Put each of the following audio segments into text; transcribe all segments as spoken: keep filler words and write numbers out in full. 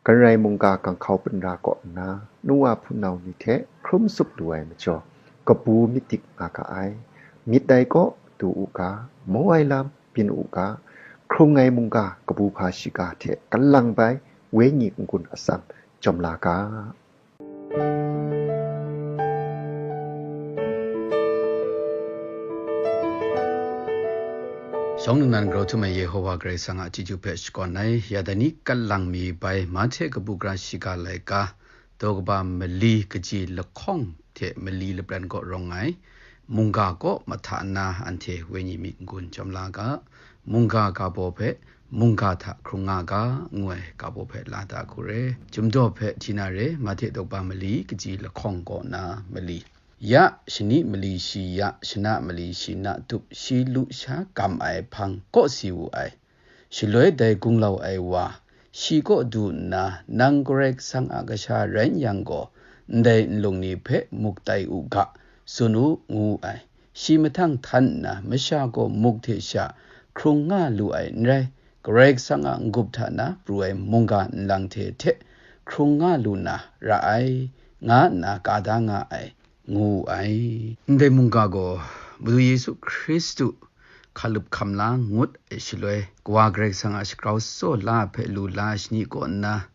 N rai mungga ganghkau pinra kaw nna, nu wa hpunau ni hte hkrum tsup lu ai majaw, kabu myit dik nga ga ai. Myit dai kaw du u ga, maw ai lam byin u ga, hkrung ai mungga kabu hpa shiga hte kalang bai wenyi n-gun atsam jawm la ga. Shawng nnan grau htum ai Yehova Karai Kasang a chyeju hpe shakawn ai, ya dai ni kalang mi bai Mahte kabu gara shiga laika, daw kaba mali kaji lahkawng hte mali lapran kaw rawng ai, mungga kaw mahta nna anhte wenyi myit n-gun jawm la ga, mungga ga baw hpe, mungga hta hkrung nga ga, ngu ai ga baw hpe la da hku re. Chyum daw hpe hti na re, Mahte daw kaba mali kaji lahkawng kaw na mali. Ya, shani mali shi ya, shana mali shi na tup, shi lu sha gam ai hpang kaw si wu ai. Shaloi dai gunglau ai wa, shi kaw du nna, "Nang Karai Kasang a Kasha rai n yang gaw, ndai nlung ni hpe muk tai u ga, tsun u," ngu ai. Shi mahtang htan nna, masha gaw muk hte sha hkrung nga lu ai n rai, Karai Kasang a n-gup hta na pru ai mungga nlang hte hte hkrung nga lu na ra ai, nga nna ka da nga ai, ngu ai. Ndai mungga gaw Madu Yesu Hkristu hkalup hkam la ngut ai shaloi, Kawa Karai Kasang a shagrau tsaw la hpe lu la ai shani kaw nna,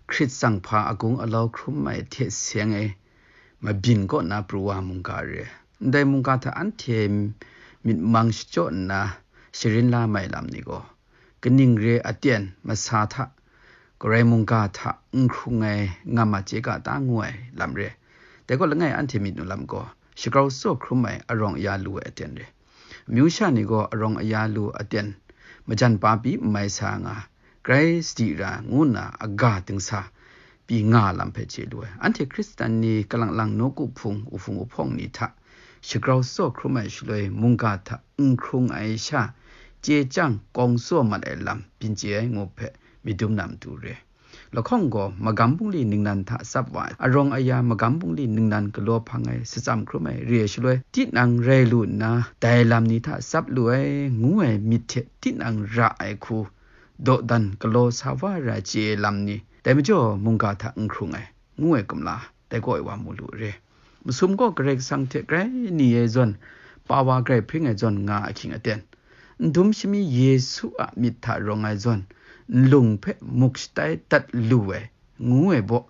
hkrit tsang hpa agung alau hkrum ai hte seng e, mabyin kaw na pru wa mungga re. Ndai mungga hta anhte myit mang shachyaw nna, sharin la mai lam ni gaw, kaning re aten masa hta, Karai mungga hta n hkrung ai ngam a chye ga ta ngu ai lam re. Dai gaw langai anhte myit nu lam gaw, shagrau tsaw hkrum ai arawng aya lu ai aten re. Amyu sha ni gaw arawng aya lu aten, majan pa pyi n mai sa nga, grai sadi ra ngu nna aga dingsa pyi nga lam hpe chye lu ai. Anhte Hkristan ni kalang lang nawku hpung, uhpung uhpawng ni hta shagrau tsaw hkrum ai shaloi mungga hta n hkrung ai sha, chye chyang kawng tsaw mat ai lam byin chye ai ngu hpe myit dum na matu re. Lahkawng gaw magam bungli ningnan hta tsap wa ai, arawng aya magam bungli ningnan galaw hpang ai, shatsam hkrum ai re ai shaloi, tinang rai lu nna, dai lam ni hta tsap lu ai, ngu ai myit hte tinang ra ai hku, dawdan galaw sa wa ra chye ai lam ni, dai majaw mungga hta n hkrung ai, ngu ai kumla, dai gaw ai wa mu lu re. Masum gaw Karai Kasang hte grai ni ai zawn, pa wa grai hpring ai zawn nga ahkying aten, ndum shami Yesu a myit hta rawng ai zawn, nlung hpe muk shatai dat lu ai, ngu ai baw,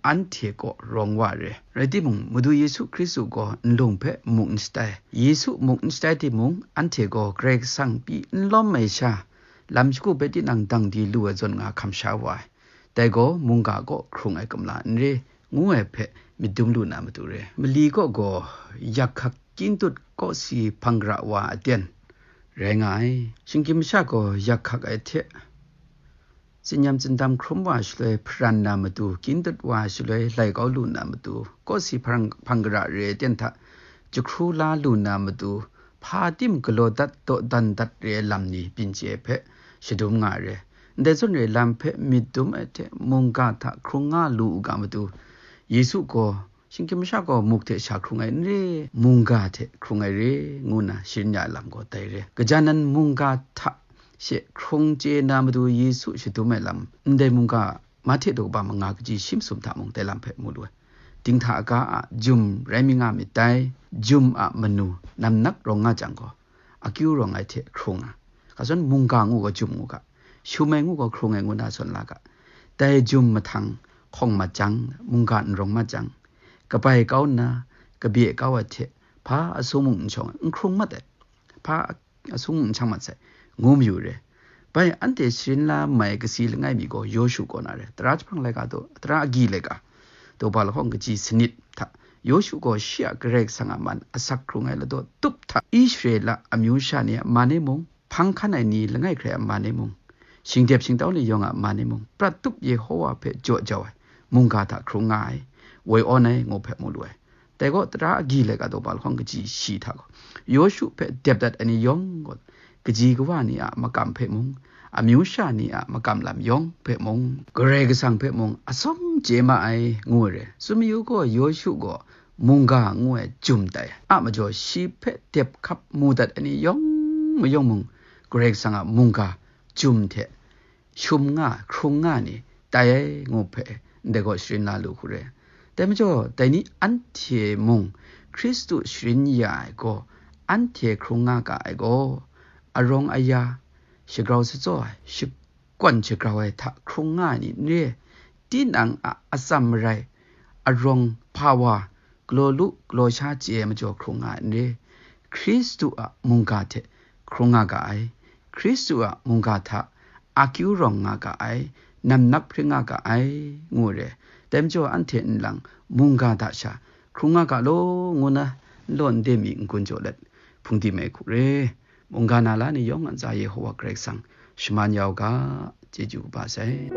anhte kaw rawng wa re. Rai timung, Madu Yesu Hkristu gaw nlung hpe muk n shatai. Yesu muk n shatai timung, anhte gaw Karai Kasang pyi n lawm ai sha, lam shagu hpe tinang dang di lu ai zawn nga hkam sha wa ai. Dai gaw mungga kaw hkrung ai kumla n re, ngu ai hpe myit dum lu na matu re. Mali kaw gaw yak hkak kyin dut kawsi hpang gara wa aten rai nga ai. Shinggyim masha gaw yak hkak ai hte, tsinyam tsindam hkrum wa shaloi hparan na matu, kyin dut wa shaloi lai kau lu na matu, kawsi hpang, hpang gara re ai aten hta jahkru la lu na matu, hpa tim galaw dat dawdan dat re ai lam ni byin chye ai hpe shadum nga ai re. Ndai zawn re ai lam hpe myit dum ai hte mungga hta hkrung nga lu u ga matu, Yesu gaw shinggyim masha gaw muk hte sha hkrung ai n re, mungga hte hkrung ai re, ngu nna sharin ya ai lam gaw dai re. Gaja nan mungga hta she hkrung chye na matu Yesu shadum ai lam, ndai mungga Mahte daw kaba manga kaji shi masum hta mung dai lam hpe mu lu ai. Dinghta aga a jum rai mi nga myit dai, jum a manu namnak rawng nga jang gaw, akyu rawng ai hte hkrung nga. Ga zawn mungga ngu gaw jum ngu ga, shum ai ngu gaw hkrung ai ngu na zawn la ga. Dai jum mahtang hkawng mat jang, mungga n rawng mat jang, kabai kau nna, kabye kau ai hte, hpa asung mung n shawng ai, n hkrung mat ai, hpa asung mung n shang mat sai, ngu mayu re. Bai anhte sharin la mai kasi langai mi gaw Yawshu kaw na re. Tara jahprang laika daw, tara agyi laika daw ba lahkawng kaji sanit hta, Yawshu gaw shi a Karai Kasang a man asak hkrung ai ladaw tup hta, Israela amyu sha ni a man e mung, hpang hkan ai ni langai hkrai a man e mung, shingdep shingtau ni yawng a man e mung, prat tup Yehowa hpe jaw jau ai, mungga hta hkrung nga ai, woi awn ai, ngu hpe mu lu ai. Dai gaw, tara agyi laika daw ba lahkawng kaji shi hta gaw, Yawshu hpe dep dat ai ni yawng gaw, kaji kawa ni a makam hpe mung, amyu sha ni a makam lam yawng hpe mung, Karai Kasang hpe mung, atsawm chye ma ai, ngu ai re. Tsun mayu gaw, Yawshu gaw mungga ngu ai jum tai a majaw, shi hpe dep hkap mu dat ai ni yawng mayawng mung, Karai Kasang a mungga jum hte shum nga, hkrung nga ni, tai ai ngu hpe ndai gaw sharin la lu hku re. Dai majaw, dai ni anhte mung Hkristu sharin ya ai gaw, anhte hkrung nga ga ai gaw, arawng aya, shagrau shatsaw ai, shakawn shagrau ai hta hkrung nga ai ni n re, tinang a atsam marai, arawng hpa wa, galaw lu galaw sha chye ai majaw hkrung nga ai n re, Hkristu a mungga hte hkrung nga ga ai, Hkristu a mungga hta akyu rawng nga ga ai, namnap hpring nga ga ai, ngu re. Dai majaw anhte nlang mungga hta sha hkrung nga ga law, ngu na n law n de mi n-gun jaw let hpung di mai hku re. Mungga na la ni yawng a ntsa Yehowa Karai Kasang shaman ya u ga, chyeju kaba sai.